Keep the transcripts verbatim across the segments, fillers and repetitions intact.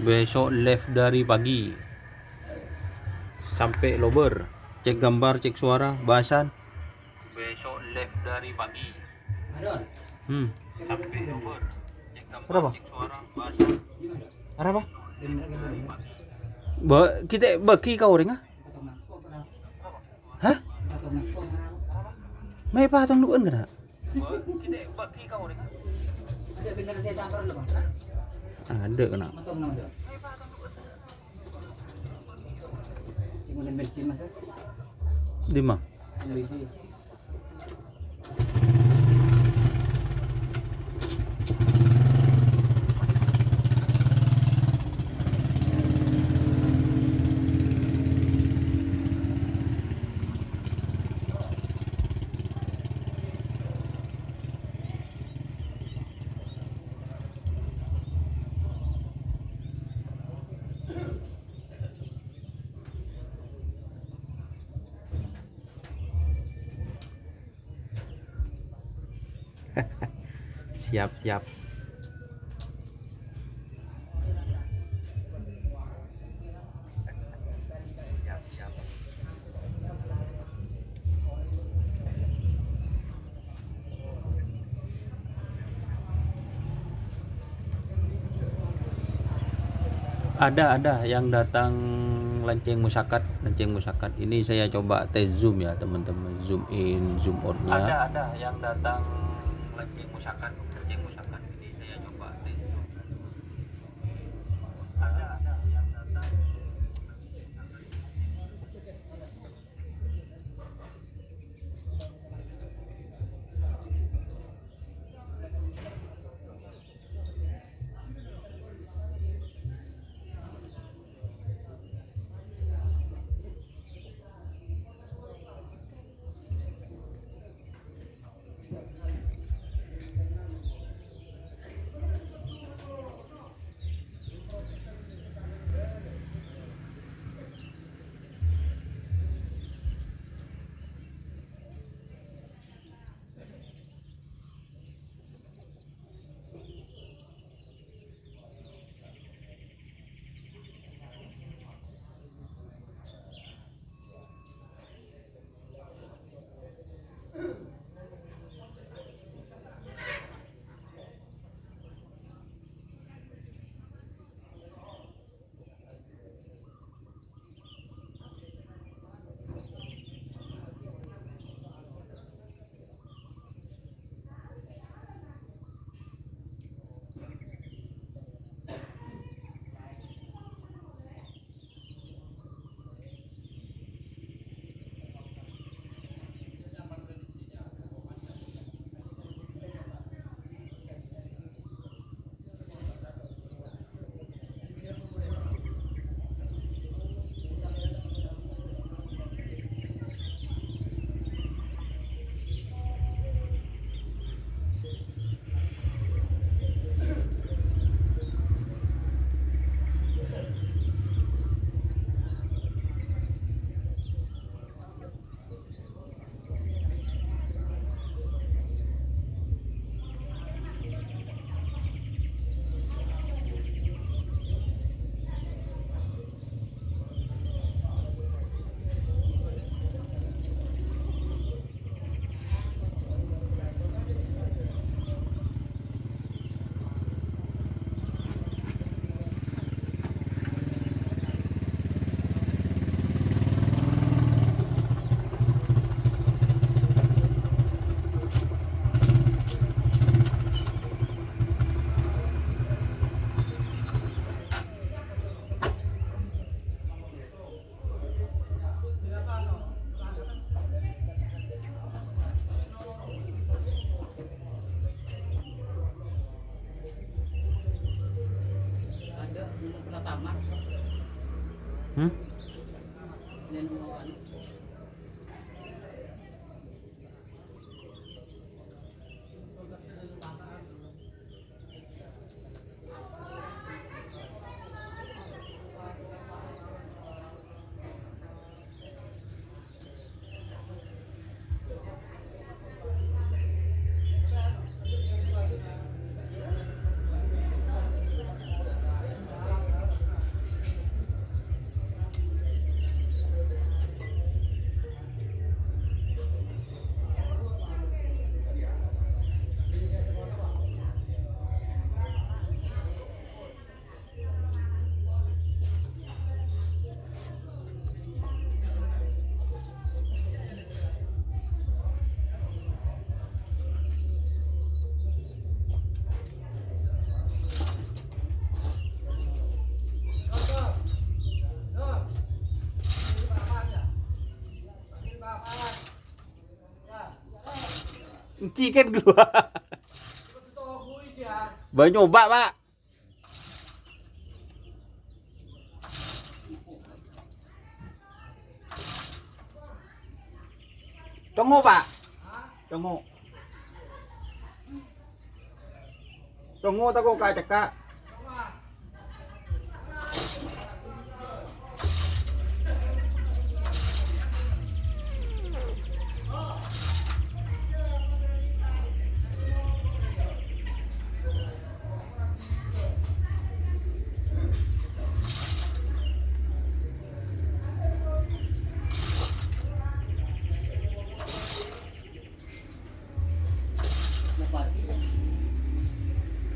Besok live dari pagi sampai lobor. Cek gambar, cek suara, bahasan. Besok live dari pagi. Hmm. Sampai lobor. Cek gambar, Kenapa? Cek suara, bahasan. Arapa? Ba-, kita bagi ka orèng, ah? Hah? Mè' patong du'an kèna? Adâ' kèna. Dimma? Siap, siap. Ada, ada yang datang lanceng musakat, lanceng musakat. Ini saya coba tes zoom ya, teman-teman. Zoom in, zoom out-nya. Ada, ada yang datang lanceng musakat, lanceng musakat. Ini saya coba tes zoom. Ada, ada yang datang. Hmm? Èngghi kan keluar. Bâ nyoba, Pak. Tongo, Pak. Tongo. Tongo tako' ka cekka'.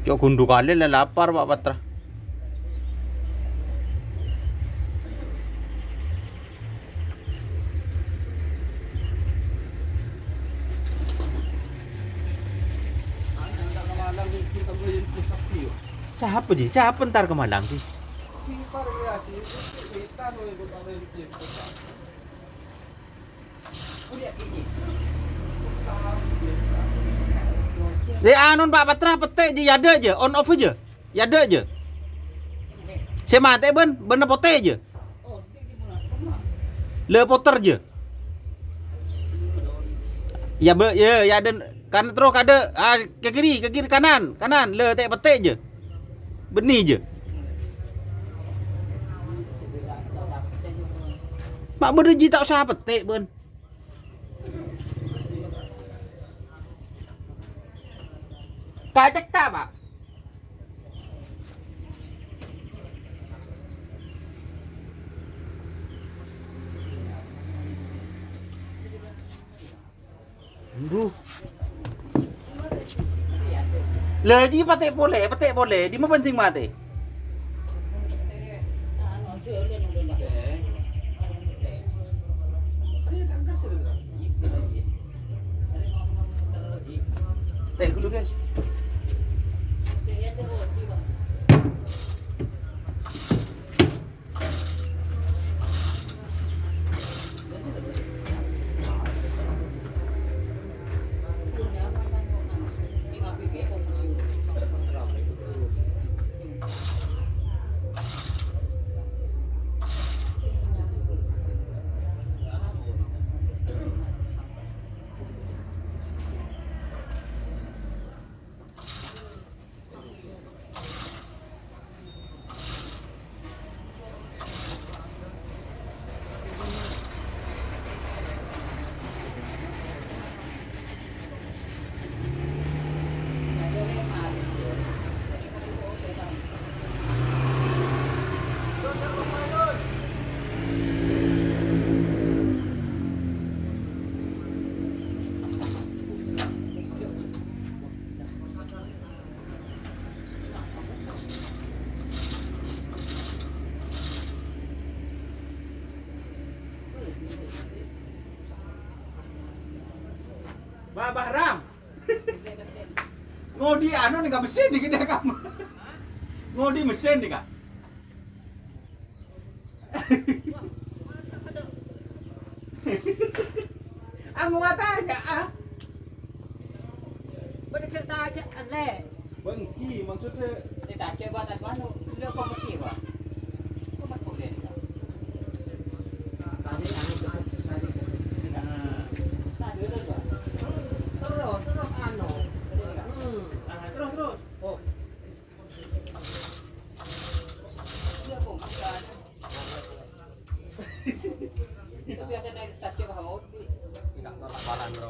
Cok, ghun du kalè la lapar, Pak Patra. Sapa, Ji? Sapa entar ka Malang, Ji? Lè, anon, Pak Patra, pettè' jâ, yâ adâ' jâ, on off jâ. Yâ adâ' jâ. Sè matè bân, bânna potè jâ. Lè, potèr jâ. Yâ, bâ-, yâ, yâ, dân, kan terro ka adâ', ah, ka kiri, ka kiri, kanan, kanan. Lè, tè' pettè' jâ. Bânnè jâ. Ma' bâdâ jiyâ ta' osa pettè' bân. Ka cekka', Pak. Aduh. Lè, jiyâ pettè' polè, pettè' polè. Dimma bhânḍhing matè? Tè' ghâllu, guys. Bah, Bahram. Ngodhi anu nèka mesin nèka dia kamu. Ngodhi mesin nèka. Anu atanya, ah. Bâdâ jhâ' tajâ', Lè'. Bâ' èngghi, maksudnya. Ini tajâ' buat anu, beliau kok mesti, Pak? Kok mesti boleh, Pak? Tadi anu, tadi, tadi. Nah. Nah, dulu, Pak. Terus, terus, anu. Tadi, Pak. Hmm. Nah, terus, terus. Oh. Itu biasa dari stasiun Hawaii. Tidak tolak barang, bro.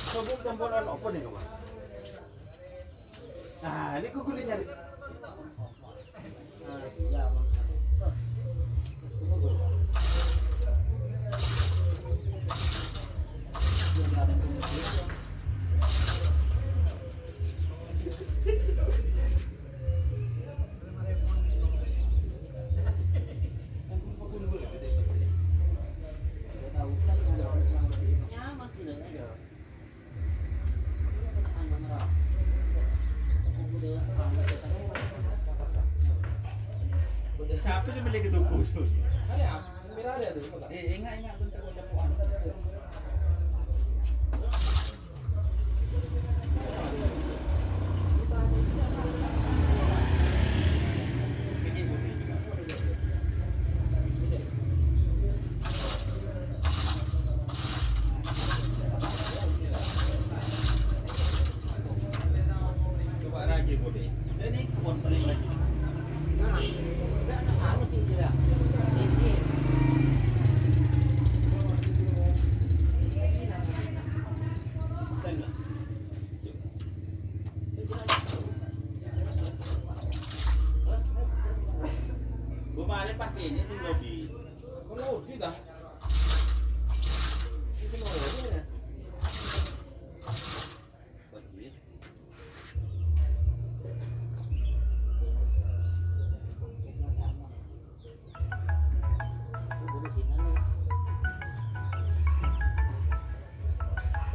Sobek temporan apa nih, Pak? Nah, ini kudu nyari. Siapa sih beli gitu khusus?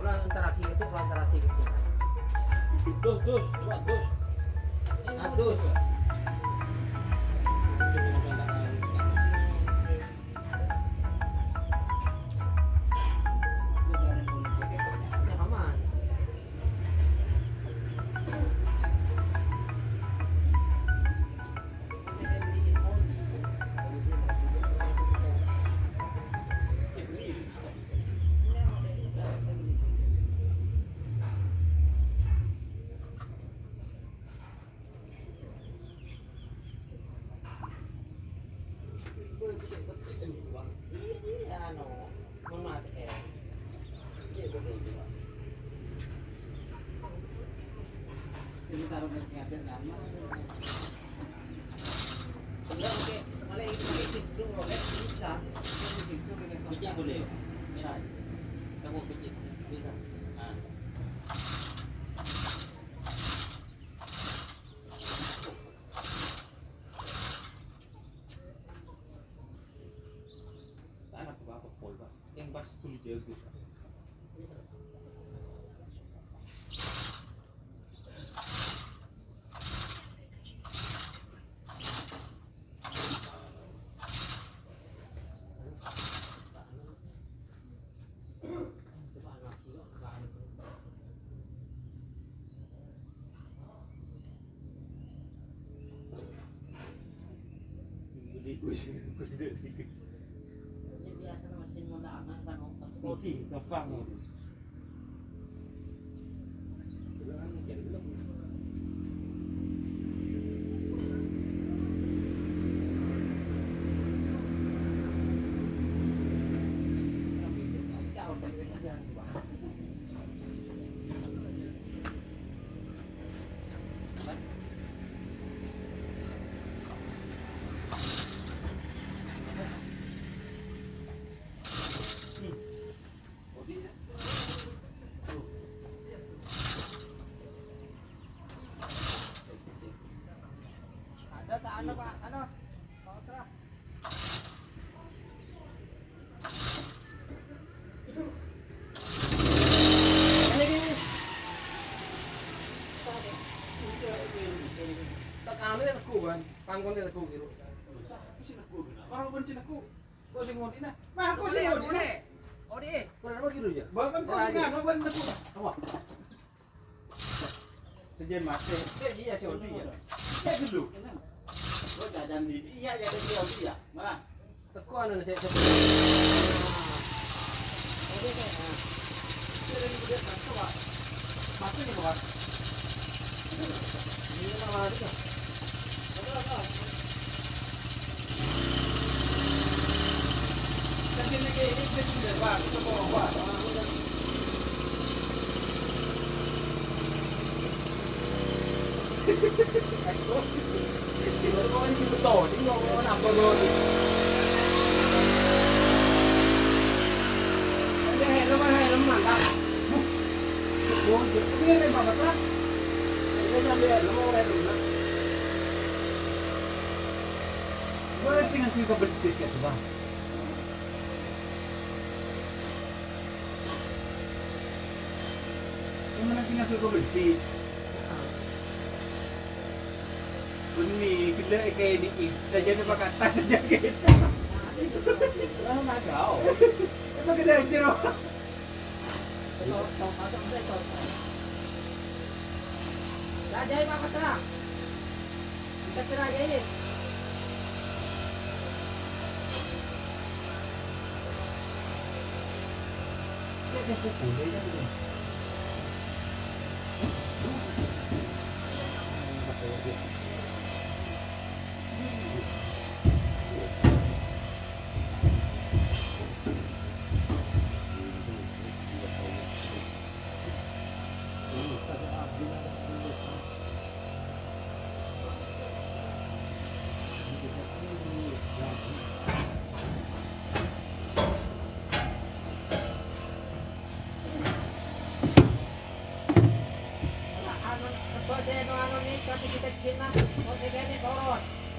Ulang antar lagi ke sini, ulang antar lagi ke sini. Duh, duh, coba duh. Aduh. Anak bapak pol, Pak. Yang pas tuli jago. Oke, gampang. Ada tak ada, Pak? Ada. Kontra. Tekan aja teguh, Ban. Pangkon teguh, gitu. Siapa sih teguh, Ban? Orang pun sih teguh. Kok sing ngodina? Mah, kok sing ngodina? Odi. Kurang apa gitu ya? Bahkan kok sing anu, Ban, teguh. Apa? Sejen mate. Eh, iya, si Odi, ya. Iya, dulu. Lo jajan di, iya, ya, si Odi, ya. Mana? Teko anu, saya, saya. Odi, saya. Dia dari gede, mate, Pak. Mate nih, Pak. Ini nama lagi, ya? Gue sih ngasih ke betis kayak sudah. Gue sih ngasih ke betis. Ini gila kayak ini. Saja ada pakai tas saja gitu.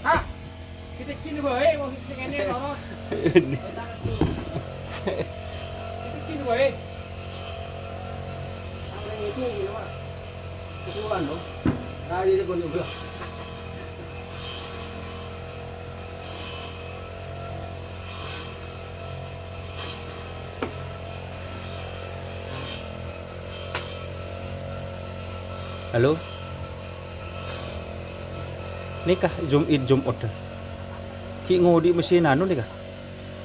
Hah? Kita gini bae, wong sing kene loro. Kita gini bae. Sampai itu, gitu, Pak. Ketuaan, loh. Kali ini pun juga. Halo? Nèka Jum'it Jum'ot. Ghi' ngodhi' mesin anu nèka.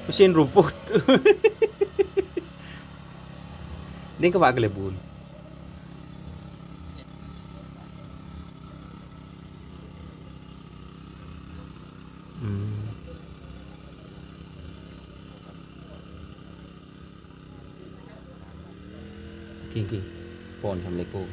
Mesin rumput. Nèka, Pak, kalèbun. Hmm. Ghi, ghi. Pon, assalamualaikum.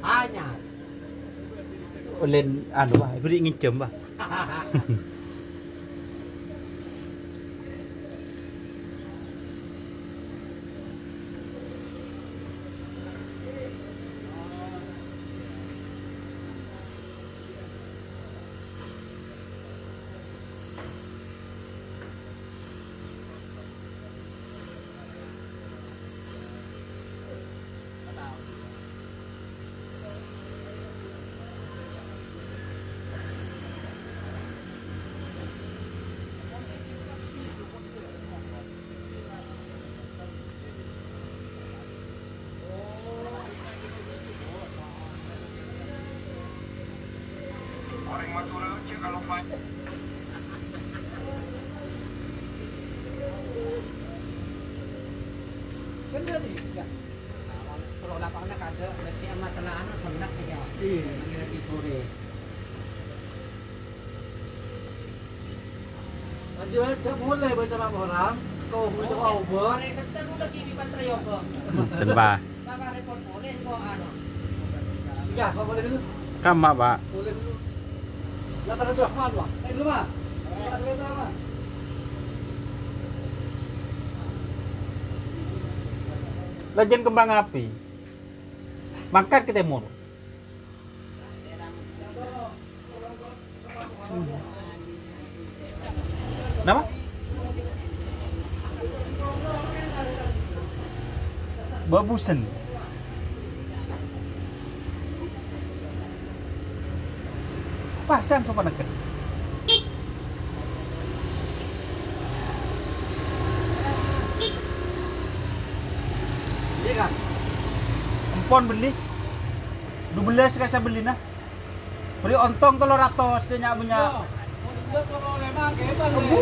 Anyar. Ollè anu, Pak, èberri' ngènjhâm, Pak. Terro lapanganna kadâ', berarti masalahna bânnya' kèya. Iyâ. Lagi sore. Lanjut aja mulai baca laporan. Kau baca apa? Hari Sabtu lu lagi di Patriot, Bang. Bhunten, Pak. Kakak repot boleh kok, anu. Iya, Pak, boleh dulu. Kamma, Pak? Boleh dulu. Lah, tanda surat, Pak, Pak. Naik dulu, Pak. Pak, dulu, Pak. Lajân kembang api. Mangkat ka tèmor. Napa? Babusen. Pasang ka panèka. Pon bellè. Dubellâs ka sabellina. Bâri' ontong tello ratos, sè nya'-bânnya'. Abu.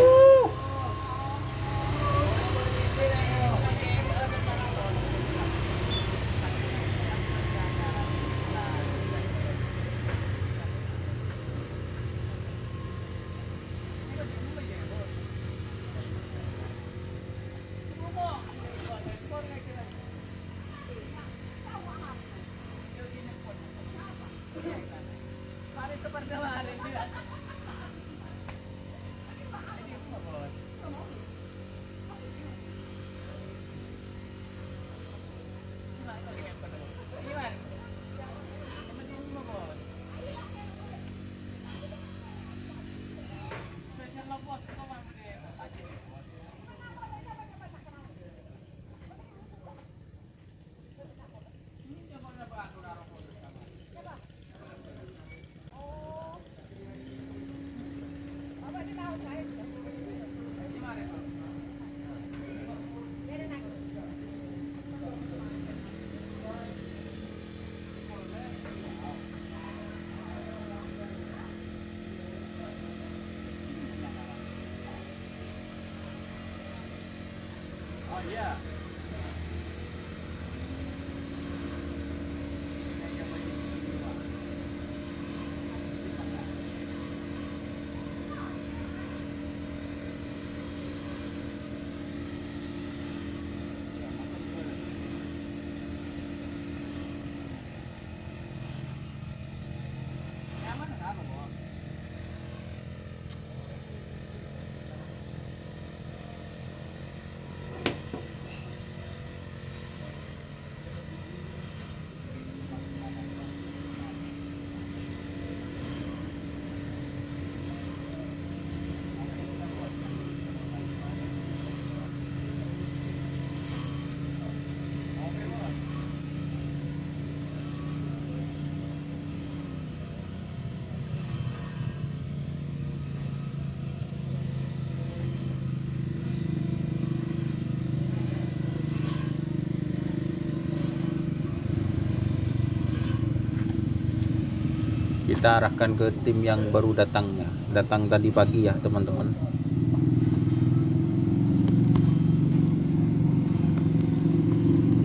Kita arahkan ke tim yang baru datangnya, datang tadi pagi ya, teman-teman.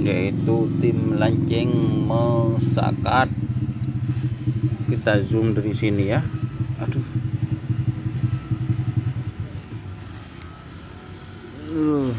Yaitu tim Lanceng Mesakat. Kita zoom dari sini ya. Aduh. Uh.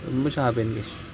Mè' sabân, guys.